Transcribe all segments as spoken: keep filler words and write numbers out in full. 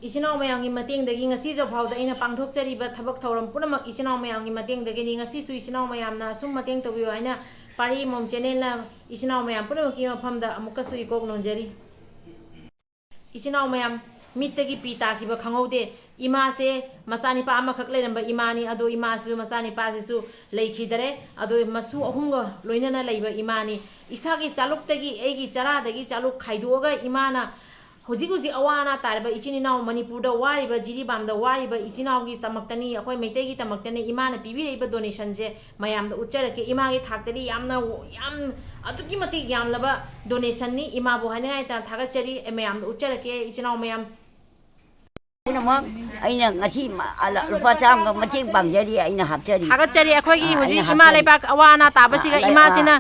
ꯏꯆꯤꯟ ꯏꯅꯥꯎ ꯃꯌꯥꯝꯒꯤ ꯃꯇꯦꯡꯗꯒꯤ ꯉꯁꯤꯁꯨ ꯐꯥꯎꯗ ꯑꯩꯅ ꯄꯥꯡꯊꯣꯛꯆꯔꯤꯕ ꯊꯕꯛ ꯊꯧꯔꯝ ꯄꯨꯝꯅꯃꯛ ꯏꯆꯤꯟ ꯏꯅꯥꯎ ꯃꯌꯥꯝꯒꯤ ꯃꯇꯦꯡꯗꯒꯤꯅꯤ꯫ ꯉꯁꯤꯁꯨ ꯏꯆꯤꯟ ꯏꯅꯥꯎ ꯃꯌꯥꯝꯅ ꯑꯁꯨꯝ ꯃꯇꯦꯡ ꯇꯧꯕꯤꯌꯨ ꯍꯥꯏꯅ ꯄꯥꯔꯤ ꯃꯣꯝ ꯆꯦꯅꯦꯜꯅ ꯏꯆꯤꯟ ꯏꯅꯥꯎ ꯃꯌꯥꯝ ꯄꯨꯝꯅꯃꯛꯀꯤ ꯃꯐꯝꯗ ꯑꯃꯨꯛꯀꯁꯨ ꯏꯀꯣꯛ ꯅꯣꯟꯖꯔꯤ꯫ ꯏꯆꯤꯟ ꯏꯅꯥꯎ ꯃꯌꯥꯝ, ꯃꯤꯠꯇꯒꯤ ꯄꯤ ꯇꯥꯈꯤꯕ ꯈꯪꯍꯧꯗꯦ꯫ ꯏꯃꯥꯁꯦ ꯃꯆꯥꯅꯤꯄꯥ ꯑꯃꯈꯛ ꯂꯩꯔꯝꯕ ꯏꯃꯥꯅꯤ꯫ ꯑꯗꯣ ꯏꯃꯥꯁꯤꯁꯨ ꯃꯆꯥꯅꯤꯄꯥꯁꯤꯁꯨ ꯂꯩꯈꯤꯗꯔꯦ꯫ ꯑꯗꯣ ꯃꯁꯨ ꯑꯍꯨꯝꯒ ꯂꯣꯏꯅꯅ ꯂꯩꯕ ꯏꯃꯥꯅꯤ꯫ ꯏꯁꯥꯒꯤ ꯆꯥꯂꯨꯛꯇꯒꯤ, ꯑꯩꯒꯤ ꯆꯔꯥꯗꯒꯤ ꯆꯥꯂꯨꯛ ꯈꯥꯏꯗꯣꯛꯑꯒ ꯏꯃꯥꯅ ꯍꯧꯖꯤꯛ ꯍꯧꯖꯤꯛ ꯑꯋꯥ ꯑꯅꯥ ꯇꯥꯔꯤꯕ ꯏꯆꯤꯟ ꯏꯅꯥꯎ, ꯃꯅꯤꯄꯨꯔꯗ ꯋꯥꯔꯤꯕ, ꯖꯤꯔꯤꯕꯥꯝꯗ ꯋꯥꯔꯤꯕ ꯏꯆꯤꯟ ꯏꯅꯥꯎꯒꯤꯗꯃꯛꯇꯅꯤ, ꯑꯩꯈꯣꯏ ꯃꯩꯇꯩꯒꯤꯗꯃꯛꯇꯅꯤ ꯏꯃꯥꯅ ꯄꯤꯕꯤꯔꯛꯏꯕ donationꯁꯦ ꯃꯌꯥꯝꯗ ꯎꯠꯆꯔꯛꯀꯦ꯫ ꯏꯃꯥꯒꯤ ꯊꯥꯛꯇꯗꯤ ꯌꯥꯝꯅ, ꯌꯥꯝ ꯑꯗꯨꯛꯀꯤ ꯃꯇꯤꯛ ꯌꯥꯝꯂꯕ donationꯅꯤ꯫ ꯏꯃꯥꯕꯨ ꯍꯥꯏꯅꯤꯡꯉꯥꯏ ꯂꯩꯇꯅ ꯊꯥꯒꯠꯆꯔꯤ꯫ ꯑꯩ ꯃꯌꯥꯝꯗ ꯎꯠꯆꯔꯛꯀꯦ, ꯏꯆꯤꯟ ꯏꯅꯥꯎ ꯃꯌꯥꯝ꯫ ꯄꯨꯝꯅꯃꯛ ꯑꯩꯅ ꯉꯁꯤ ꯃ-, ꯑꯂ-, ꯂꯨꯄꯥ ꯆꯥꯝꯃꯒ ꯃꯇꯦꯡ ꯄꯥꯡꯖꯔꯤ, ꯑꯩꯅ ꯍꯥꯞꯆꯔꯤ꯫ ꯊꯥꯒꯠꯆꯔꯤ꯫ ꯑꯩꯈꯣꯏꯒꯤ ꯑ, ꯍꯧꯖꯤꯛ ꯑꯩꯅ ꯏꯃꯥ ꯍꯥꯞꯆꯔꯤ꯫ ꯂꯩꯕꯥꯛ ꯑꯋꯥ ꯑꯅꯥ ꯇꯥꯕꯁꯤꯒ ꯑ, ꯑ, ꯏꯃꯥꯁꯤꯅ,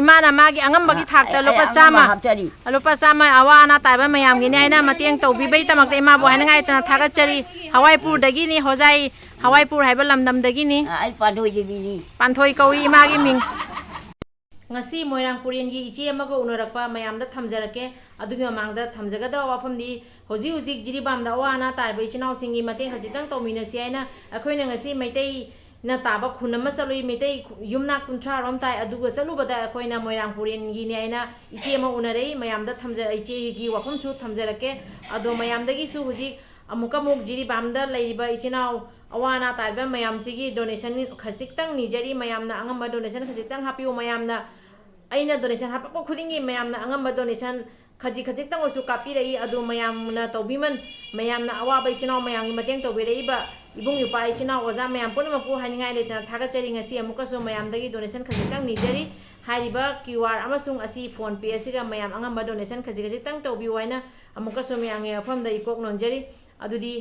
ꯏꯃꯥꯅ ꯃꯥꯒꯤ ꯑꯉꯝꯕꯒꯤ ꯑ, ꯊꯥꯛꯇ ꯑꯩ ꯂꯨꯄꯥ ꯑꯉꯝꯕ ꯆꯥꯝꯃ, ꯍꯥꯞꯆꯔꯤ꯫ ꯂꯨꯄꯥ ꯆꯥꯝꯃ ꯑꯋꯥ ꯑꯅꯥ ꯇꯥꯕ ꯃꯌꯥꯝꯒꯤꯅꯤ ꯍꯥꯏꯅ ꯃꯇꯦꯡ ꯇꯧꯕꯤꯕꯒꯤꯗꯃꯛꯇ ꯏꯃꯥꯕꯨ ꯍꯥꯏꯅꯤꯡꯉꯥꯏ ꯂꯩꯇꯅ ꯊꯥꯒꯠꯆꯔꯤ꯫ ꯍꯋꯥꯏꯄꯨꯔꯗꯒꯤꯅꯤ, ꯍꯣꯖꯥꯏ ꯍꯋꯥꯏꯄꯨꯔ ꯍꯥꯏꯕ ꯂꯝꯗꯝꯗꯒꯤꯅꯤ꯫ ꯑ, ꯑꯩ ꯄꯥꯟꯊꯣꯏꯗꯦꯕꯤꯅꯤ꯫ ꯄꯥꯟꯊꯣꯏ ꯀꯧꯏ ꯏꯃꯥꯒꯤ ꯃꯤꯡ꯫ ꯉꯁꯤ ꯃꯣꯏꯔꯥꯡ ꯄꯨꯔꯦꯟꯒꯤ ꯏꯆꯦ ꯑꯃꯒ ꯎꯅꯔꯛꯄ ꯃꯌꯥꯝꯗ ꯊꯝꯖꯔꯛꯀꯦ꯫ ꯑꯗꯨꯒꯤ ꯃꯃꯥꯡꯗ ꯊꯝꯖꯒꯗꯕ ꯋꯥꯐꯝꯗꯤ, ꯍꯧꯖꯤꯛ ꯍꯧꯖꯤꯛ ꯖꯤꯔꯤꯕꯥꯝꯗ ꯑꯋꯥ ꯑꯅꯥ ꯇꯥꯔꯤꯕ ꯏꯆꯤꯟ ꯏꯅꯥꯎꯁꯤꯡꯒꯤ ꯃꯇꯦꯡ ꯈꯖꯤꯛꯇꯪ ꯇꯧꯃꯤꯟꯅꯁꯤ ꯍꯥꯏꯅ ꯑꯩꯈꯣꯏꯅ ꯉꯁꯤ ꯃꯩꯇꯩꯅ ꯇꯥꯕ ꯈꯨꯟ ꯑꯃ ꯆꯠꯂꯨꯏ꯫ ꯃꯩꯇꯩ ꯌꯨꯝꯅꯥꯛ ꯀꯨꯟꯊ꯭ꯔꯥ ꯔꯣꯝ ꯇꯥꯏ꯫ ꯑꯗꯨꯒ ꯆꯠꯂꯨꯕꯗ ꯑꯩꯈꯣꯏꯅ ꯃꯣꯏꯔꯥꯡ ꯄꯨꯔꯦꯟꯒꯤꯅꯤ ꯍꯥꯏꯅ ꯏꯆꯦ ꯑꯃ ꯎꯅꯔꯛꯏ꯫ ꯃꯌꯥꯝꯗ ꯊꯝꯖ-, ꯏꯆꯦꯒꯤ ꯋꯥꯐꯝꯁꯨ ꯊꯝꯖꯔꯛꯀꯦ꯫ ꯑꯗꯣ ꯃꯌꯥꯝꯗꯒꯤꯁꯨ ꯍꯧꯖꯤꯛ ꯑꯃꯨꯛꯀ ꯑꯃꯨꯛ ꯖꯤꯔꯤꯕꯥꯝꯗ ꯂꯩꯔꯤꯕ ꯏꯆꯤꯟ ꯏꯅꯥꯎ ꯑꯋꯥ ꯑꯅꯥ ꯇꯥꯔꯤꯕ ꯃꯌꯥꯝꯁꯤꯒꯤ donation ꯈꯖꯤꯛꯇꯪ ꯅꯤꯖꯔꯤ꯫ ꯃꯌꯥꯝꯅ ꯑꯉꯝꯕ donation ꯈꯖꯤꯛꯇꯪ ꯍꯥꯞꯄꯤꯌꯨ꯫ ꯃꯌꯥꯝꯅ, ꯑꯩꯅ donation ꯍꯥꯞꯄꯛꯄ ꯈꯨꯗꯤꯡꯒꯤ ꯃꯌꯥꯝꯅ ꯑꯉꯝꯕ donation ꯈꯖꯤꯛ ꯈꯖꯤꯛꯇꯪ ꯑꯣꯏꯔꯁꯨ ꯀꯥꯞꯄꯤꯔꯛꯏ꯫ ꯑꯗꯨ ꯃꯌꯥꯝꯅ ꯇꯧꯕꯤꯃꯟ-, ꯃꯌꯥꯝꯅ ꯑꯋꯥꯕ ꯏꯆꯤꯟ ꯏꯅꯥꯎ ꯃꯌꯥꯝꯒꯤ ꯃꯇꯦꯡ ꯇꯧꯕꯤꯔꯛꯏꯕ ꯏꯕꯨꯡ ꯏꯄ꯭ꯋꯥ ꯏꯆꯤꯟ ꯏꯅꯥꯎ ꯑꯣꯖꯥ ꯃꯌꯥꯝ ꯄꯨꯝꯅꯃꯛꯄꯨ ꯍꯥꯏꯅꯤꯡꯉꯥꯏ ꯂꯩꯇꯅ ꯊꯥꯒꯠꯆꯔꯤ꯫ ꯉꯁꯤ ꯑꯃꯨꯛꯀꯁꯨ ꯃꯌꯥꯝꯗꯒꯤ donation ꯈꯖꯤꯛꯇꯪ ꯅꯤꯖꯔꯤ꯫ ꯍꯥꯏꯔꯤꯕ QR ꯑꯃꯁꯨꯡ ꯑꯁꯤ PhonePe ꯑꯁꯤꯒ ꯃꯌꯥꯝ ꯑꯉꯝꯕ donation ꯈꯖꯤꯛ ꯈꯖꯤꯛꯇꯪ ꯇꯧꯕꯤꯌꯨ ꯍꯥꯏꯅ ꯑꯃꯨꯛꯀꯁꯨ ꯃꯌꯥꯝꯒꯤ ꯃꯐꯝꯗ ꯏꯀꯣꯛ ꯅꯣꯟꯖꯔꯤ꯫ ꯑꯗꯨꯗꯤ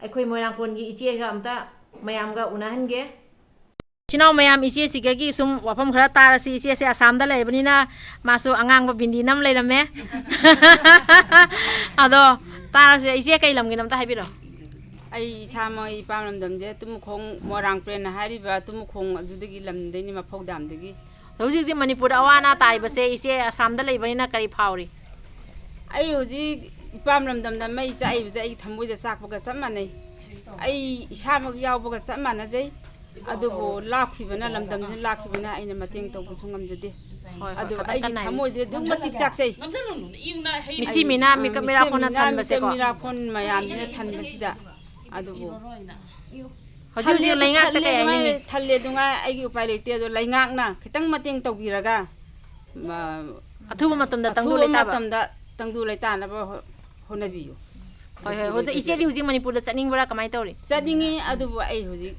ꯑꯩꯈꯣꯏ ꯃꯣꯏꯔꯥꯡꯄꯣꯟꯒꯤ ꯏꯆꯦꯒ ꯑꯝꯇ ꯃꯌꯥꯝꯒ ꯎꯅꯍꯟꯒꯦ꯫ ꯏꯆꯤꯟ ꯏꯅꯥꯎ ꯃꯌꯥꯝ, ꯏꯆꯦꯁꯤꯒꯒꯤ ꯁꯨꯝ ꯋꯥꯐꯝ ꯈꯔ ꯇꯥꯔꯁꯤ꯫ ꯏꯆꯦꯁꯦ ꯑꯁꯥꯝꯗ ꯂꯩꯕꯅꯤꯅ ꯃꯥꯁꯨ ꯑꯉꯥꯡꯕ ꯕꯤꯟꯗꯤ ꯅꯝ ꯂꯩꯔꯝꯃꯦ꯫ ꯑꯗꯣ ꯇꯥꯔꯁꯦ꯫ ꯏꯆꯦ ꯀꯩ ꯂꯝꯒꯤꯅꯣ ꯑꯝꯇ ꯍꯥꯏꯕꯤꯔꯣ꯫ ꯑꯩ ꯏꯁꯥꯃꯛ ꯏꯄꯥꯝ ꯂꯝꯗꯝꯁꯦ ꯇꯨꯃꯈꯣꯡ, ꯃꯣꯏꯔꯥꯡ ꯄꯨꯔꯦꯟ ꯍꯥꯏꯔꯤꯕ ꯇꯨꯃꯈꯣꯡ ꯑꯗꯨꯗꯒꯤ ꯂꯝꯗꯩꯅꯤ, ꯃꯐꯧ ꯗꯥꯝꯗꯒꯤ꯫ ꯍꯧꯖꯤꯛ ꯍꯧꯖꯤꯛ ꯃꯅꯤꯄꯨꯔꯗ ꯑꯋꯥ ꯑꯅꯥ ꯇꯥꯔꯤꯕꯁꯦ ꯏꯆꯦ ꯑꯁꯥꯝꯗ ꯂꯩꯕꯅꯤꯅ ꯀꯔꯤ ꯐꯥꯎꯔꯤ? ꯑꯩ ꯍꯧꯖꯤꯛ ꯏꯄꯥꯝ ꯂꯝꯗꯝꯗ ꯃꯩ ꯆꯥꯛꯏꯕꯁꯦ ꯑꯩꯒꯤ ꯊꯃꯣꯏꯗ ꯆꯥꯛꯄꯒ ꯆꯞ ꯃꯥꯟꯅꯩ꯫ ꯑꯩ ꯏꯁꯥꯃꯛ ꯌꯥꯎꯕꯒ ꯆꯞ ꯃꯥꯟꯅꯖꯩ꯫ ꯑꯗꯨꯕꯨ ꯂꯥꯞꯈꯤꯕꯅ, ꯂꯝꯗꯝꯁꯤꯅ ꯂꯥꯞꯈꯤꯕꯅ ꯑꯩꯅ ꯃꯇꯦꯡ ꯇꯧꯕꯁꯨ ꯉꯝꯖꯗꯦ꯫ ꯍꯣꯏ, ꯍꯣꯏ, ꯑꯗꯨꯕꯨ ꯈꯇꯪ ꯑꯩꯒꯤ ꯀꯟꯅ ꯍꯥꯏꯕꯤꯌꯨ꯫ ꯊꯃꯣꯏꯗꯤ ꯑꯗꯨꯛꯀꯤ ꯃꯇꯤꯛ ꯆꯥꯛꯆꯩ꯫ ꯃꯤꯁꯤ ꯃꯤꯅꯥ ꯃꯤꯀꯞ ꯃꯤꯔꯥ ꯈꯣꯟꯅ ꯊꯟꯕꯁꯦꯀꯣ꯫ ꯃꯤꯔꯥ ꯈꯣꯟ ꯃꯌꯥꯝꯁꯤꯅ ꯊꯟꯕꯁꯤꯗ꯫ ꯑꯗꯨꯕꯨ ꯍꯧꯖꯤꯛ ꯍꯧꯖꯤꯛ ꯊꯜꯂꯦ, ꯂꯩꯉꯥꯛꯇ ꯊꯜꯂꯦ ꯀꯩ ꯍꯥꯏꯅꯤꯡꯉꯤ? ꯗꯨꯉꯥꯏ, ꯊꯜꯂꯦ ꯗꯨꯉꯥꯏ ꯑꯩꯒꯤ ꯎꯄꯥꯏ ꯂꯩꯇꯦ꯫ ꯑꯗꯣ ꯂꯩꯉꯥꯛꯅ ꯈꯤꯇꯪ ꯃꯇꯦꯡ ꯇꯧꯕꯤꯔꯒ, ꯃ-, ꯑꯊꯨꯕ ꯃꯇꯝꯗ ꯇꯪꯗꯨ ꯑꯊꯨꯕ ꯂꯩꯇꯥꯕ꯫ ꯃꯇꯝꯗ ꯇꯪꯗꯨ ꯂꯩꯇꯥꯅꯕ ꯍꯣ-, ꯍꯣꯠꯅꯕꯤꯌꯨ꯫ ꯍꯣꯏ, ꯍꯣꯏ꯫ ꯃꯁꯤ ꯑꯗꯣ ꯏꯆꯦꯗꯤ ꯂꯣꯏꯖꯒꯦ꯫ ꯍꯧꯖꯤꯛ ꯃꯅꯤꯄꯨꯔꯗ ꯆꯠꯅꯤꯡꯕ꯭ꯔꯥ? ꯀꯃꯥꯏꯅ ꯇꯧꯔꯤ? ꯆꯠꯅꯤꯡꯉꯤ, ꯑꯗꯨꯕꯨ ꯑꯩ ꯍꯧꯖꯤꯛ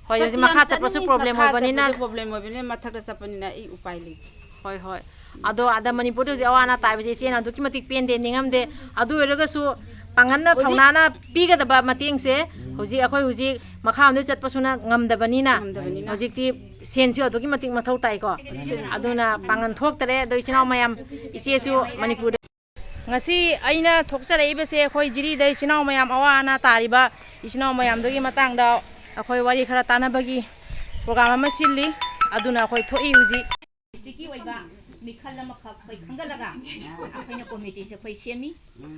ꯍꯣꯏ, ꯍꯧꯖꯤꯛ ꯆꯠꯇꯤ ꯃꯈꯥ ꯌꯥꯝ ꯆꯠꯄꯁꯨ ꯆꯠꯅꯤꯡꯉꯤ, problem ꯃꯈꯥ ꯑꯣꯏꯕꯅꯤꯅ꯫ ꯆꯠꯄꯁꯨ problem ꯑꯣꯏꯕꯅꯤꯅ ꯃꯊꯛꯇ ꯆꯠꯄꯅꯤꯅ ꯑꯩ ꯎꯄꯥꯏ ꯂꯩꯇꯦ꯫ ꯍꯣꯏ, ꯍꯣꯏ꯫ ꯑꯗꯣ ꯑꯥꯗ ꯃꯅꯤꯄꯨꯔꯗ ꯍꯧꯖꯤꯛ ꯑꯋꯥ ꯑꯅꯥ ꯇꯥꯔꯤꯕꯁꯦ ꯏꯆꯦꯅ ꯑꯗꯨꯛꯀꯤ ꯃꯇꯤꯛ ꯄꯦꯟꯗꯦ, ꯅꯤꯡꯉꯝꯗꯦ꯫ ꯑꯗꯨ ꯑꯣꯏꯔꯒꯁꯨ ꯄꯥꯡꯒꯜꯅ ꯍꯧꯖꯤꯛ ꯊꯧꯅꯥꯅ ꯄꯤꯒꯗꯕ ꯃꯇꯦꯡꯁꯦ ꯍꯧꯖꯤꯛ ꯑꯩꯈꯣꯏ ꯍꯧꯖꯤꯛ ꯃꯈꯥꯔꯣꯝꯗ ꯆꯠꯄꯁꯨꯅ ꯉꯝꯗꯕꯅꯤꯅ, ꯉꯝꯗꯕꯅꯤꯅ꯫ ꯍꯧꯖꯤꯛꯇꯤ ꯁꯦꯟꯁꯨ ꯑꯗꯨꯛꯀꯤ ꯃꯇꯤꯛ ꯃꯊꯧ ꯇꯥꯏꯀꯣ꯫ ꯑꯗꯨꯅ ꯄꯥꯡꯒꯜ ꯊꯣꯛꯇꯔꯦ꯫ ꯑꯗꯣ ꯏꯆꯤꯟ ꯏꯅꯥꯎ ꯃꯌꯥꯝ, ꯏꯆꯦꯁꯨ ꯃꯅꯤꯄꯨꯔꯗ ꯉꯁꯤ ꯑꯩꯅ ꯊꯣꯛꯆꯔꯛꯏꯕꯁꯦ ꯑꯩꯈꯣꯏ ꯖꯤꯔꯤꯗ ꯏꯆꯤꯟ ꯏꯅꯥꯎ ꯃꯌꯥꯝ ꯑꯋꯥ ꯑꯅꯥ ꯇꯥꯔꯤꯕ ꯏꯆꯤꯟ ꯏꯅꯥꯎ ꯃꯌꯥꯝꯗꯨꯒꯤ ꯃꯇꯥꯡꯗ ꯑꯩꯈꯣꯏ ꯋꯥꯔꯤ ꯈꯔ ꯇꯥꯟꯅꯕꯒꯤ program ꯑꯃ ꯁꯤꯜꯂꯤ꯫ ꯑꯗꯨꯅ ꯑꯩꯈꯣꯏ ꯊꯣꯛꯏ ꯍꯧꯖꯤꯛ꯫ Districtꯀꯤ ꯑꯣꯏꯕ ꯃꯤꯈꯜ ꯑꯃꯈꯛ ꯑꯩꯈꯣꯏ ꯈꯟꯒꯠꯂꯒ ꯑꯩꯈꯣꯏꯅ committeeꯁꯦ ꯑꯩꯈꯣꯏ ꯁꯦꯝꯃꯤ꯫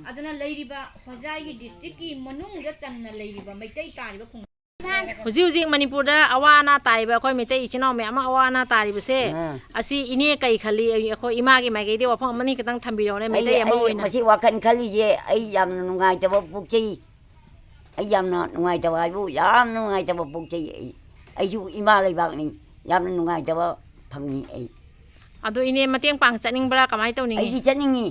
ꯑꯗꯨꯅ ꯂꯩꯔꯤꯕ ꯍꯣꯖꯥꯏꯒꯤ districtꯀꯤ ꯃꯅꯨꯡꯗ ꯆꯟꯅ ꯂꯩꯔꯤꯕ ꯃꯩꯇꯩ ꯇꯥꯔꯤꯕ ꯈꯨꯡꯒꯪ ꯍꯧꯖꯤꯛ ꯍꯧꯖꯤꯛ ꯃꯅꯤꯄꯨꯔꯗ ꯑꯋꯥ ꯑꯅꯥ ꯇꯥꯔꯤꯕ ꯑꯩꯈꯣꯏ ꯃꯩꯇꯩ ꯏꯆꯤꯟ ꯏꯅꯥꯎ ꯃꯌꯥꯝ ꯑꯃ ꯑꯋꯥ ꯑꯅꯥ ꯇꯥꯔꯤꯕꯁꯦ, ꯑꯥ꯫ ꯑꯁꯤ ꯏꯅꯦ ꯀꯩ ꯈꯜꯂꯤ? ꯑꯩꯈꯣꯏ ꯏꯃꯥꯒꯤ ꯃꯥꯏꯀꯩꯗꯒꯤ ꯋꯥꯐꯝ ꯑꯃꯅꯤ ꯈꯛꯇꯪ ꯊꯝꯕꯤꯔꯛꯎꯅꯦ, ꯑꯩ, ꯃꯩꯇꯩ ꯑꯃ ꯑꯩ ꯑꯣꯏꯅ꯫ ꯃꯁꯤ ꯋꯥꯈꯜ ꯈꯜꯂꯤꯁꯦ ꯑꯩ ꯌꯥꯝꯅ ꯅꯨꯡꯉꯥꯏꯇꯕ ꯄꯣꯛꯆꯩ꯫ ꯑꯩ ꯌꯥꯝꯅ ꯅꯨꯡꯉꯥꯏꯇꯕ ꯍꯥꯏꯕꯨ ꯌꯥꯝꯅ ꯅꯨꯡꯉꯥꯏꯇꯕ ꯄꯣꯛꯆꯩ꯫ ꯑꯩ, ꯑꯩꯁꯨ ꯏꯃꯥ ꯂꯩꯕꯥꯛꯅꯤ, ꯌꯥꯝꯅ ꯅꯨꯡꯉꯥꯏꯇꯕ ꯐꯪꯉꯤ ꯑꯩ꯫ ꯑꯗꯣ ꯏꯅꯦ ꯃꯇꯦꯡ ꯄꯥꯡ ꯆꯠꯅꯤꯡꯕ꯭ꯔꯥ? ꯀꯃꯥꯏꯅ ꯇꯧꯅꯤꯡꯉꯤ? ꯑꯩꯗꯤ ꯆꯠꯅꯤꯡꯉꯤ꯫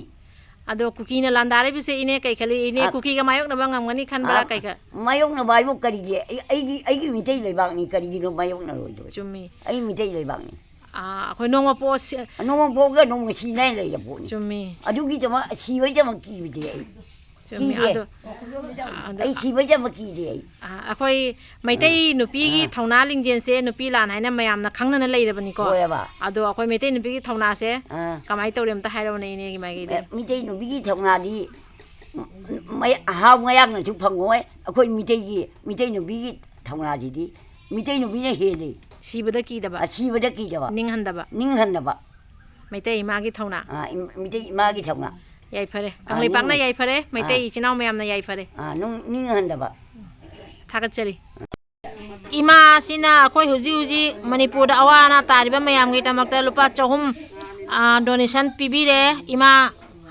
ꯑꯗꯣ ꯀꯨꯀꯤꯅ ꯂꯥꯟꯗꯥꯔꯤꯕꯁꯦ ꯏꯅꯦ ꯀꯩ ꯈꯜꯂꯤ? ꯏꯅꯦ ꯑ, ꯀꯨꯀꯤꯒ ꯃꯥꯌꯣꯛꯅꯕ ꯉꯝꯒꯅꯤ ꯈꯟꯕ꯭ꯔꯥ? ꯑ, ꯀꯩ ꯈ- ꯃꯥꯌꯣꯛꯅꯕ ꯍꯥꯏꯕꯨ ꯀꯔꯤꯒꯤ? ꯑꯩ, ꯑꯩꯒꯤ, ꯑꯩꯒꯤ ꯃꯤꯇꯩ ꯂꯩꯕꯥꯛꯅꯤ, ꯀꯔꯤꯒꯤꯅꯣ ꯃꯥꯌꯣꯛꯅꯔꯣꯏꯗꯣꯏ? ꯆꯨꯝꯃꯤ꯫ ꯑꯩ ꯃꯤꯇꯩ ꯂꯩꯕꯥꯛꯅꯤ꯫ ꯑ, ꯑꯩꯈꯣꯏ ꯅꯣꯡꯃ ꯄꯣꯛꯑ ꯁꯤ- ꯅꯣꯡꯃ ꯄꯣꯛꯑꯒ ꯅꯣꯡꯃ ꯁꯤꯅ ꯂꯩꯔ ꯄꯣꯠꯅꯤ꯫ ꯆꯨꯝꯃꯤ꯫ ꯑꯗꯨꯒꯤꯗꯃꯛ ꯁꯤꯕꯒꯤꯗꯃꯛ ꯀꯤꯕꯗꯤ ꯑꯩ ꯆꯨꯝꯃꯤ꯫ ꯀꯤꯗꯦ꯫ ꯑꯗꯣ, ꯑꯗꯣ ꯑꯩ ꯁꯤꯕꯒꯤꯗꯃꯛ ꯀꯤꯗꯦ ꯑꯩ꯫ ꯑ, ꯑꯩꯈꯣꯏ ꯃꯩꯇꯩ ꯑꯥ꯫ ꯅꯨꯄꯤꯒꯤ ꯑꯥ꯫ ꯊꯧꯅꯥ ꯂꯤꯡꯖꯦꯜꯁꯦ ꯅꯨꯄꯤ ꯂꯥꯟ ꯍꯥꯏꯅ ꯃꯌꯥꯝꯅ ꯈꯪꯅꯅ ꯂꯩꯔꯕꯅꯤꯀꯣ꯫ ꯍꯣꯏꯑꯕ꯫ ꯑꯗꯣ ꯑꯩꯈꯣꯏ ꯃꯩꯇꯩ ꯅꯨꯄꯤꯒꯤ ꯊꯧꯅꯥꯁꯦ ꯑꯥ꯫ ꯀꯃꯥꯏꯅ ꯇꯧꯔꯤ ꯑꯝꯇ ꯍꯥꯏꯔꯛꯎꯅꯦ ꯏꯅꯦꯒꯤ ꯃꯥꯏꯀꯩꯗꯒꯤ꯫ ꯑꯦ, ꯃꯩꯇꯩ ꯅꯨꯄꯤꯒꯤ ꯊꯧꯅꯥꯗꯤ ꯃꯩ-, ꯍꯥꯎ ꯃꯌꯥꯝꯅꯁꯨ ꯐꯪꯉꯣꯏ꯫ ꯑꯩꯈꯣꯏ ꯃꯤꯇꯩꯒꯤ, ꯃꯤꯇꯩ ꯅꯨꯄꯤꯒꯤ ꯊꯧꯅꯥꯁꯤꯗꯤ ꯃꯤꯇꯩ ꯅꯨꯄꯤꯅ ꯍꯦꯜꯂꯤ꯫ ꯁꯤꯕꯗ ꯀꯤꯗꯕ꯫ ꯑ, ꯁꯤꯕꯗ ꯀꯤꯗꯕ꯫ ꯅꯤꯡꯍꯟꯗꯕ꯫ ꯅꯤꯡꯍꯟꯗꯕ꯫ ꯃꯩꯇꯩ ꯏꯃꯥꯒꯤ ꯊꯧꯅꯥ꯫ ꯑ, ꯏꯝ-, ꯃꯤꯇꯩ ꯏꯃꯥꯒꯤ ꯊꯧꯅꯥ꯫ ꯌꯥꯏꯐꯔꯦ꯫ ꯀꯪꯂꯩꯄꯥꯛꯅ ꯅꯤꯡ- ꯌꯥꯏꯐꯔꯦ, ꯃꯩꯇꯩ ꯑꯥ꯫ ꯏꯆꯤꯟ ꯏꯅꯥꯎ ꯃꯌꯥꯝꯅ ꯌꯥꯏꯐꯔꯦ꯫ ꯑꯥ, ꯅꯨꯡ- ꯅꯤꯡꯍꯟꯗꯕ꯫ ꯊꯥꯒꯠꯆꯔꯤ꯫ ꯏꯃꯥꯁꯤꯅ ꯑꯩꯈꯣꯏ ꯍꯧꯖꯤꯛ ꯍꯧꯖꯤꯛ ꯃꯅꯤꯄꯨꯔꯗ ꯑꯋꯥ ꯑꯅꯥ ꯇꯥꯔꯤꯕ ꯃꯌꯥꯝꯒꯤꯗꯃꯛꯇ ꯂꯨꯄꯥ ꯆꯍꯨꯝ, ꯑꯥ, donation ꯄꯤꯕꯤꯔꯦ꯫ ꯏꯃꯥ,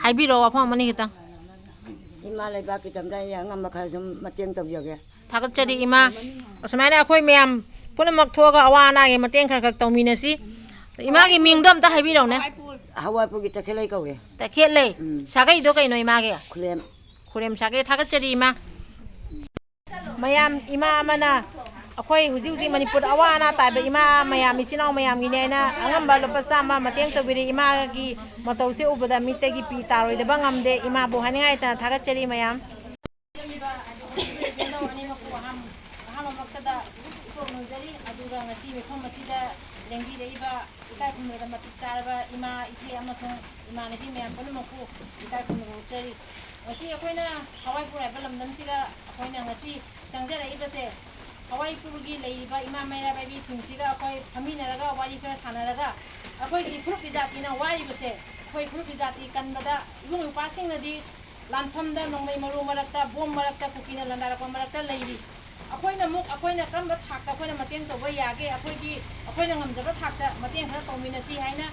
ꯍꯥꯏꯕꯤꯔꯛꯑꯣ ꯋꯥꯐꯝ ꯑꯃꯅꯤ ꯈꯤꯇꯪ꯫ ꯏꯃꯥ ꯂꯩꯕꯥꯛꯀꯤꯗꯃꯛꯇ ꯑꯩ ꯑꯉꯝꯕ ꯈꯔ ꯁꯨꯝ ꯃꯇꯦꯡ ꯇꯧꯖꯒꯦ꯫ ꯊꯥꯒꯠꯆꯔꯤ ꯏꯃꯥ꯫ ꯑꯁꯨꯃꯥꯏꯅ ꯑꯩꯈꯣꯏ ꯃꯌꯥꯝ ꯄꯨꯝꯅꯃꯛ ꯊꯣꯛꯑꯒ ꯑꯋꯥ ꯑꯅꯥꯒꯤ ꯃꯇꯦꯡ ꯈꯔ ꯈꯔ ꯇꯧꯃꯤꯟꯅꯁꯤ꯫ ꯏꯃꯥꯒꯤ ꯃꯤꯡꯗꯣ ꯑꯝꯇ ꯍꯥꯏꯕꯤꯔꯛꯎꯅꯦ꯫ ꯍꯋꯥꯏꯄꯨꯔꯒꯤ ꯇꯈꯦꯜꯂꯩ ꯀꯧꯋꯦ꯫ ꯇꯈꯦꯠꯂꯩ꯫ ꯎꯝ꯫ ꯁꯥꯒꯩꯗꯣ ꯀꯩꯅꯣ ꯏꯃꯥꯒꯤ? ꯈꯨꯂꯦꯝ꯫ ꯈꯨꯔꯦꯝ ꯁꯥꯒꯩ꯫ ꯊꯥꯒꯠꯆꯔꯤ ꯏꯃꯥ꯫ ꯃꯌꯥꯝ, ꯏꯃꯥ ꯑꯃꯅ ꯑꯩꯈꯣꯏ ꯍꯧꯖꯤꯛ ꯍꯧꯖꯤꯛ ꯃꯅꯤꯄꯨꯔꯗ ꯑꯋꯥ ꯑꯅꯥ ꯇꯥꯕ ꯏꯃꯥ ꯃꯌꯥꯝ, ꯏꯆꯤꯟ ꯏꯅꯥꯎ ꯃꯌꯥꯝꯒꯤꯅꯦ ꯍꯥꯏꯅ ꯑꯉꯝꯕ ꯂꯨꯄꯥ ꯆꯥꯝꯃ ꯃꯇꯦꯡ ꯇꯧꯕꯤꯔꯦ꯫ ꯏꯃꯥꯒꯤ ꯃꯇꯧꯁꯦ ꯎꯕꯗ ꯃꯤꯠꯇꯒꯤ ꯄꯤ ꯇꯥꯔꯣꯏꯗꯕ ꯉꯝꯗꯦ꯫ ꯏꯃꯥꯕꯨ ꯍꯥꯏꯅꯤꯡꯉꯥꯏ ꯂꯩꯇꯅ ꯊꯥꯒꯠꯆꯔꯤ ꯃꯌꯥꯝ꯫ ꯑꯍꯥꯟꯕꯃꯛꯇꯗ ꯏꯀꯣꯛ ꯅꯣꯟꯖꯔꯤ꯫ ꯑꯗꯨꯒ ꯉꯁꯤ ꯃꯤꯐꯝ ꯑꯁꯤꯗ ꯂꯦꯡꯕꯤꯔꯛꯏꯕ ꯏꯀꯥꯏ ꯈꯨꯝꯅꯕ ꯃꯇꯤꯛ ꯆꯥꯔꯕ ꯏꯃꯥ, ꯏꯆꯦ ꯑꯃꯁꯨꯡ ꯏꯃꯥꯟꯅꯕꯤ ꯃꯌꯥꯝ ꯄꯨꯝꯅꯃꯛꯄꯨ ꯏꯀꯥꯏ ꯈꯨꯝꯅꯕ ꯎꯠꯆꯔꯤ꯫ ꯉꯁꯤ ꯑꯩꯈꯣꯏꯅ ꯍꯋꯥꯏꯄꯨꯔ ꯍꯥꯏꯕ ꯂꯝꯗꯝꯁꯤꯗ ꯑꯩꯈꯣꯏꯅ ꯉꯁꯤ ꯆꯪꯖꯔꯛꯏꯕꯁꯦ, ꯍꯋꯥꯏꯄꯨꯔꯒꯤ ꯂꯩꯔꯤꯕ ꯏꯃꯥ ꯃꯩꯔꯥ ꯄꯥꯏꯕꯤꯁꯤꯡꯁꯤꯒ ꯑꯩꯈꯣꯏ ꯐꯝꯃꯤꯟꯅꯔꯒ ꯋꯥꯔꯤ ꯈꯔ ꯁꯥꯟꯅꯔꯒ ꯑꯩꯈꯣꯏꯒꯤ ꯐꯨꯔꯨꯞ ꯏꯖꯥꯇꯤꯅ ꯋꯥꯔꯤꯕꯁꯦ, ꯑꯩꯈꯣꯏ ꯐꯨꯔꯨꯞ ꯏꯖꯥꯇꯤ ꯀꯟꯕꯗ ꯏꯕꯨꯡ ꯏꯄ꯭ꯋꯥꯁꯤꯡꯅꯗꯤ ꯂꯥꯟꯐꯝꯗ ꯅꯣꯡꯃꯩ ꯃꯔꯨ ꯃꯔꯛꯇ, ꯕꯣꯝ ꯃꯔꯛꯇ, ꯀꯨꯀꯤꯅ ꯂꯥꯟꯗꯥꯔꯛꯄ ꯃꯔꯛꯇ ꯂꯩꯔꯤ꯫ ꯑꯩꯈꯣꯏꯅ ꯑꯃꯨꯛ, ꯑꯩꯈꯣꯏꯅ ꯀꯔꯝꯕ ꯊꯥꯛꯇ ꯑꯩꯈꯣꯏꯅ ꯃꯇꯦꯡ ꯇꯧꯕ ꯌꯥꯒꯦ? ꯑꯩꯈꯣꯏꯗꯤ ꯑꯩꯈꯣꯏꯅ ꯉꯝꯖꯕ ꯊꯥꯛꯇ ꯃꯇꯦꯡ ꯈꯔ ꯇꯧꯃꯤꯟꯅꯁꯤ ꯍꯥꯏꯅ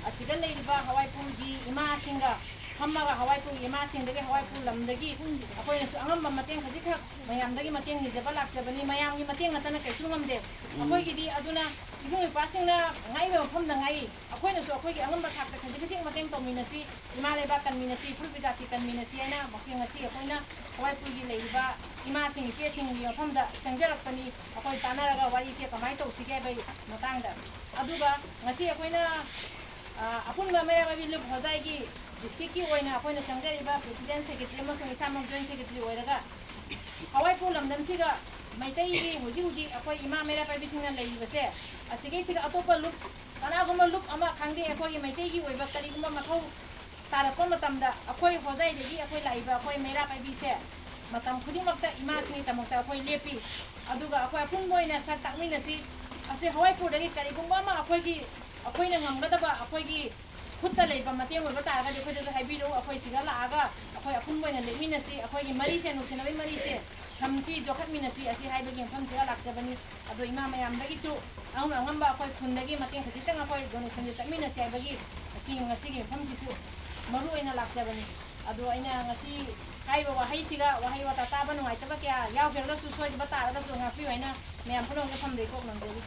ꯑꯁꯤꯗ ꯂꯩꯔꯤꯕ ꯍꯋꯥꯏꯄꯨꯔꯒꯤ ꯏꯃꯥꯁꯤꯡꯒ ꯐꯝꯃꯒ, ꯍꯋꯥꯏꯄꯨꯔꯒꯤ ꯏꯃꯥꯁꯤꯡꯗꯒꯤ, ꯍꯋꯥꯏꯄꯨꯔ ꯂꯝꯗꯒꯤ ꯑꯩꯈꯣꯏꯅꯁꯨ ꯑꯉꯝꯕ ꯃꯇꯦꯡ ꯈꯖꯤꯛꯈꯛ ꯃꯌꯥꯝꯗꯒꯤ ꯃꯇꯦꯡ ꯅꯤꯖꯕ ꯂꯥꯛꯆꯕꯅꯤ꯫ ꯃꯌꯥꯝꯒꯤ ꯃꯇꯦꯡ ꯅꯠꯇꯅ ꯀꯩꯁꯨ ꯉꯝꯗꯦ꯫ ꯑꯩꯈꯣꯏꯒꯤꯗꯤ ꯑꯗꯨꯅ ꯏꯕꯨꯡ ꯏꯄ꯭ꯋꯥꯁꯤꯡꯅ ꯉꯥꯛꯏꯕ ꯃꯐꯝꯗ ꯉꯥꯛꯏ꯫ ꯑꯩꯈꯣꯏꯅꯁꯨ ꯑꯩꯈꯣꯏꯒꯤ ꯑꯉꯝꯕ ꯊꯥꯛꯇ ꯈꯖꯤꯛ ꯈꯖꯤꯛ ꯃꯇꯦꯡ ꯇꯧꯃꯤꯟꯅꯁꯤ, ꯏꯃꯥ ꯂꯩꯕꯥꯛ ꯀꯟꯃꯤꯟꯅꯁꯤ, ꯐꯨꯔꯨꯞ ꯏꯖꯥꯇꯤ ꯀꯟꯃꯤꯟꯅꯁꯤ ꯍꯥꯏꯅ ꯉꯁꯤ ꯑꯩꯈꯣꯏꯅ ꯍꯋꯥꯏꯄꯨꯔꯒꯤ ꯂꯩꯔꯤꯕ ꯏꯃꯥꯁꯤꯡ, ꯏꯆꯦꯁꯤꯡꯒꯤ ꯃꯐꯝꯗ ꯆꯪꯖꯔꯛꯄꯅꯤ꯫ ꯑꯩꯈꯣꯏ ꯇꯥꯟꯅꯔꯒ ꯋꯥꯔꯤꯁꯦ ꯀꯃꯥꯏꯅ ꯇꯧꯁꯤꯒꯦ ꯍꯥꯏꯕꯒꯤ ꯃꯇꯥꯡꯗ꯫ ꯑꯗꯨꯒ ꯉꯁꯤ ꯑꯩꯈꯣꯏꯅ, ꯑ, ꯑꯄꯨꯟꯕ ꯃꯩꯔꯥ ꯄꯥꯏꯕꯤ ꯂꯨꯞ ꯍꯣꯖꯥꯏꯒꯤ districtꯀꯤ ꯑꯣꯏꯅ ꯑꯩꯈꯣꯏꯅ ꯆꯪꯖꯔꯤꯕ president, secretary ꯑꯃꯁꯨꯡ ꯏꯁꯥꯃꯛ joint secretary ꯑꯣꯏꯔꯒ ꯍꯋꯥꯏꯄꯨꯔ ꯂꯝꯗꯝꯁꯤꯒ ꯃꯩꯇꯩꯒꯤ ꯍꯧꯖꯤꯛ ꯍꯧꯖꯤꯛ ꯑꯩꯈꯣꯏ ꯏꯃꯥ ꯃꯩꯔꯥ ꯄꯥꯏꯕꯤꯁꯤꯡꯅ ꯂꯩꯔꯤꯕꯁꯦ, ꯑꯁꯤꯒꯩꯁꯤꯒ ꯑꯇꯣꯞꯄ ꯂꯨꯞ, ꯀꯅꯥꯒꯨꯝꯕ ꯂꯨꯞ ꯑꯃ ꯈꯪꯗꯦ, ꯑꯩꯈꯣꯏꯒꯤ ꯃꯩꯇꯩꯒꯤ ꯑꯣꯏꯕ ꯀꯔꯤꯒꯨꯝꯕ ꯃꯊꯧ ꯇꯥꯔꯛꯄ ꯃꯇꯝꯗ ꯑꯩꯈꯣꯏ ꯍꯣꯖꯥꯏꯗꯒꯤ ꯑꯩꯈꯣꯏ ꯂꯥꯛꯏꯕ ꯑꯩꯈꯣꯏ ꯃꯩꯔꯥ ꯄꯥꯏꯕꯤꯁꯦ ꯃꯇꯝ ꯈꯨꯗꯤꯡꯃꯛꯇ ꯏꯃꯥꯁꯤꯡꯒꯤꯗꯃꯛꯇ ꯑꯩꯈꯣꯏ ꯂꯦꯞꯄꯤ꯫ ꯑꯗꯨꯒ ꯑꯩꯈꯣꯏ ꯑꯄꯨꯟꯕ ꯑꯣꯏꯅ ꯁꯛ ꯇꯥꯛꯃꯤꯟꯅꯁꯤ꯫ ꯑꯁꯤ ꯍꯋꯥꯏꯄꯨꯔꯗꯒꯤ ꯀꯔꯤꯒꯨꯝꯕ ꯑꯃ ꯑꯩꯈꯣꯏꯒꯤ, ꯑꯩꯈꯣꯏꯅ ꯉꯝꯒꯗꯕ ꯑꯩꯈꯣꯏꯒꯤ ꯈꯨꯠꯇ ꯂꯩꯕ ꯃꯇꯦꯡ ꯑꯣꯏꯕ ꯇꯥꯔꯒꯗꯤ ꯑꯩꯈꯣꯏꯗꯁꯨ ꯍꯥꯏꯕꯤꯔꯛꯎ꯫ ꯑꯩꯈꯣꯏ ꯁꯤꯗ ꯂꯥꯛꯑꯒ ꯑꯩꯈꯣꯏ ꯑꯄꯨꯟꯕ ꯑꯣꯏꯅ ꯂꯦꯞꯃꯤꯟꯅꯁꯤ, ꯑꯩꯈꯣꯏꯒꯤ ꯃꯔꯤꯁꯦ, ꯅꯨꯡꯁꯤꯅꯕꯒꯤ ꯃꯔꯤꯁꯦ ꯊꯝꯁꯤ, ꯌꯣꯛꯈꯠꯃꯤꯟꯅꯁꯤ, ꯑꯁꯤ ꯍꯥꯏꯕꯒꯤ ꯃꯐꯝꯁꯤꯗ ꯂꯥꯛꯆꯕꯅꯤ꯫ ꯑꯗꯣ ꯏꯃꯥ ꯃꯌꯥꯝꯗꯒꯤꯁꯨ ꯑꯉꯝ ꯑꯉꯝꯕ ꯑꯩꯈꯣꯏ ꯈꯨꯟꯗꯒꯤ ꯃꯇꯦꯡ ꯈꯖꯤꯛꯇꯪ ꯑꯩꯈꯣꯏ ꯗꯣꯅꯦꯁꯟꯁꯦ ꯆꯠꯃꯤꯟꯅꯁꯤ ꯍꯥꯏꯕꯒꯤ ꯑꯁꯤ ꯉꯁꯤꯒꯤ ꯃꯐꯝꯁꯤꯁꯨ ꯃꯔꯨ ꯑꯣꯏꯅ ꯂꯥꯛꯆꯕꯅꯤ꯫ ꯑꯗꯣ ꯑꯩꯅ ꯉꯁꯤ ꯍꯥꯏꯔꯤꯕ ꯋꯥꯍꯩꯁꯤꯗ ꯋꯥꯍꯩ ꯋꯥꯇꯥ ꯇꯥꯕ ꯅꯨꯡꯉꯥꯏꯇꯕ ꯀꯌꯥ ꯌꯥꯎꯈ꯭ꯔꯒꯁꯨ ꯁꯣꯏꯈꯤꯕ ꯇꯥꯔꯒꯁꯨ ꯉꯥꯛꯄꯤꯌꯨ ꯍꯥꯏꯅ ꯃꯌꯥꯝ ꯄꯨꯝꯅꯃꯛꯁꯦ ꯐꯝꯗ ꯏꯀꯣꯛ ꯅꯣꯟꯖꯔꯤ꯫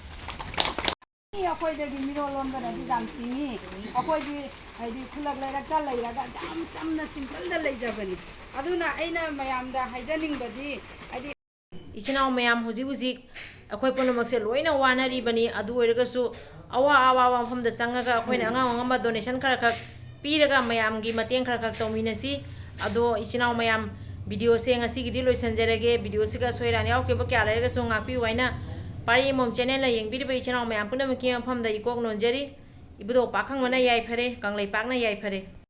ꯑꯩꯈꯣꯏꯗꯒꯤ ꯃꯤꯔꯣꯜ ꯂꯣꯟꯕꯅꯗꯤ ꯌꯥꯝ ꯁꯤꯡꯉꯤ꯫ ꯑꯩꯈꯣꯏꯗꯤ ꯍꯥꯏꯗꯤ ꯈꯨꯜꯂꯛ ꯂꯩꯔꯛꯇ ꯂꯩꯔꯒ ꯌꯥꯝ ꯆꯝꯅ ꯁꯤꯝꯄꯜꯗ ꯂꯩꯖꯕꯅꯤ꯫ ꯑꯗꯨꯅ ꯑꯩꯅ ꯃꯌꯥꯝꯗ ꯍꯥꯏꯖꯅꯤꯡꯕꯗꯤ ꯍꯥꯏꯗꯤ ꯏꯆꯤꯟ ꯏꯅꯥꯎ ꯃꯌꯥꯝ ꯍꯧꯖꯤꯛ ꯍꯧꯖꯤꯛ ꯑꯩꯈꯣꯏ ꯄꯨꯝꯅꯃꯛꯁꯦ ꯂꯣꯏꯅ ꯋꯥꯅꯔꯤꯕꯅꯤ꯫ ꯑꯗꯨ ꯑꯣꯏꯔꯒꯁꯨ ꯑꯋꯥ ꯑꯋꯥꯕ ꯃꯐꯝꯗ ꯆꯪꯉꯒ ꯑꯩꯈꯣꯏꯅ ꯑꯉꯝ ꯑꯉꯝꯕ ꯗꯣꯅꯦꯁꯟ ꯈꯔ ꯈꯛ ꯄꯤꯔꯒ ꯃꯌꯥꯝꯒꯤ ꯃꯇꯦꯡ ꯈꯔ ꯈꯛ ꯇꯧꯃꯤꯟꯅꯁꯤ꯫ ꯑꯗꯣ ꯏꯆꯤꯟ ꯏꯅꯥꯎ ꯃꯌꯥꯝ, ꯚꯤꯗꯤꯑꯣꯁꯦ ꯉꯁꯤꯒꯤꯗꯤ ꯂꯣꯏꯁꯤꯟꯖꯔꯒꯦ꯫ ꯚꯤꯗꯤꯑꯣꯁꯤꯒ ꯑꯁꯣꯏ ꯑꯔꯥꯟ ꯌꯥꯎꯈꯤꯕ ꯀꯌꯥ ꯂꯩꯔꯒꯁꯨ ꯉꯥꯛꯄꯤꯌꯨ ꯍꯥꯏꯅ ꯄꯥꯔꯤ ꯑꯃꯃꯝ ꯆꯦꯅꯦꯜꯅ ꯌꯦꯡꯕꯤꯔꯤꯕ ꯏꯆꯤꯟ ꯏꯅꯥꯎ ꯃꯌꯥꯝ ꯄꯨꯝꯅꯃꯛꯀꯤ ꯃꯐꯝꯗ ꯏꯀꯣꯛ ꯅꯣꯟꯖꯔꯤ꯫ ꯏꯕꯨꯙꯧ ꯄꯥꯈꯪꯕꯅ ꯌꯥꯏꯐꯔꯦ, ꯀꯪꯂꯩꯄꯥꯛꯅ ꯌꯥꯏꯐꯔꯦ꯫